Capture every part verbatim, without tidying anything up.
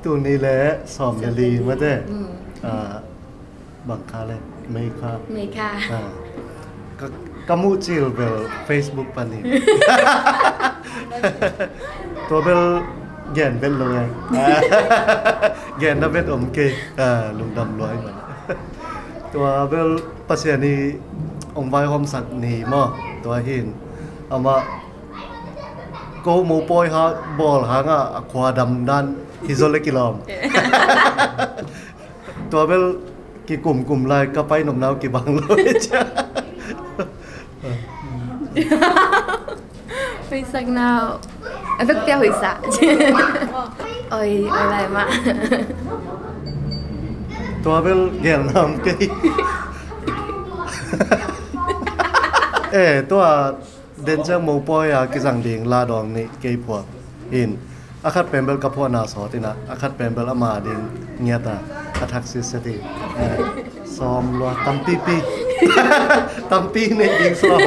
Tuni le sawm le li mate. Mm. Ah, bang kha le, May kha. May kha. Ah. Ka, ka muh cil bel Facebook panin. Tua bel gen vet lo e. Gen na vet om kei. Ah, lungdam lua ing. Tua bel Pasian in hong vaihawmsak ni maw. Tua hin amah ko mopawi ha bawl hangah a khua dam dan hi zaw le kilawm. Tua bel kikumkum lai ka pai nopna uh kibang lo hi cia. Hoihsakna uh a vekpi a hoihsa. Oi, oi lai mah. Tua bel gelna om kei. Eh, tua den ciang mopawi a kizang ding la dawng nih kei phuak in. A khat pen bel ka phuahna sawt in ah, a khat pen bel ama ding ngiat a, a thak sitset in. Eh, sawm lua, tampipi. Tampi neih ding sawm.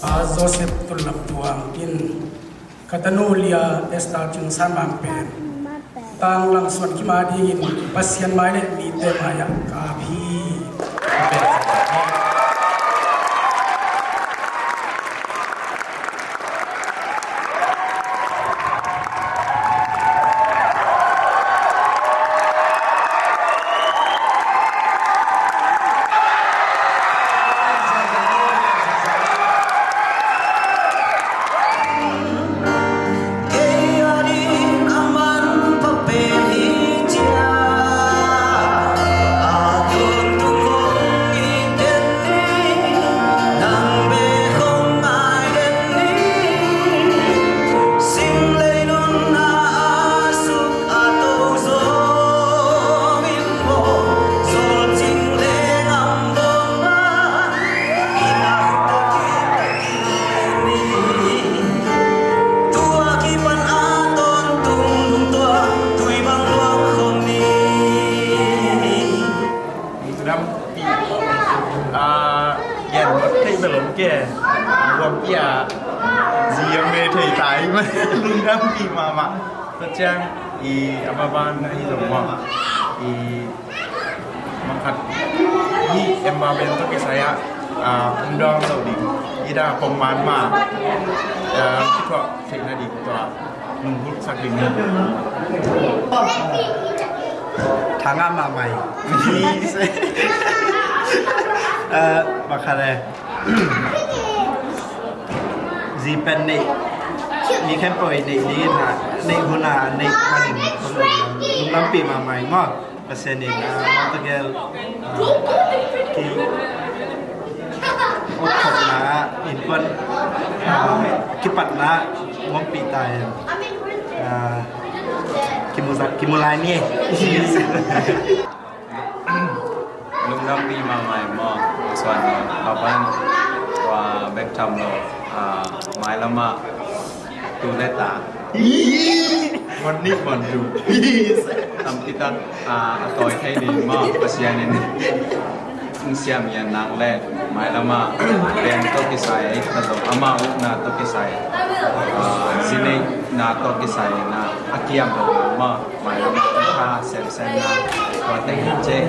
A Joseph Tul Lam Tuang in ka tanu Lia Esther Cing San Mang pen tanglang suan kim a dingin Pasian mai le mite mai-ah ka ap hi. Lungdam pi, ah, yan thei belum ke, ah, wang pia, ziang me thei tai ma, lungdam pi mama. Tua ciang i a baban a hi zong maw, i mangkhat i em ba ben tua kisai ah, ah, um dawng lo ding i da pong man ma, ah, kithuah theihna ding tua nung hulhsak ding. Thangah mahmah hi. Eh, mangkhat eh. Zi pen neih, mi khempeuh i neih ding in ah, neih hun ah, neih manin, lungdampi mahmah ing maw. Pasian in ah, mawtaw gel, ah, ki, okkholhna ah, innkuan, ah, kipatna ah, ompih ta hen. Ah, kimu zak, kimu lai ni. Lungdampi mahmah maw, suan lo, kapan, tua bek tham lo, ah, mailam ah, tu le ta. Mon ni mon tu. Tam ti tak, ah, a tawi thei ni maw, Pasian in. Siam yan nang le. Mailamah band tawh kisai, ka zong ama ukna tawh kisai, ah, zineihna tawh kisai na a kiam lo mah. Mailamah a tha semsemna tua teng hi ceh.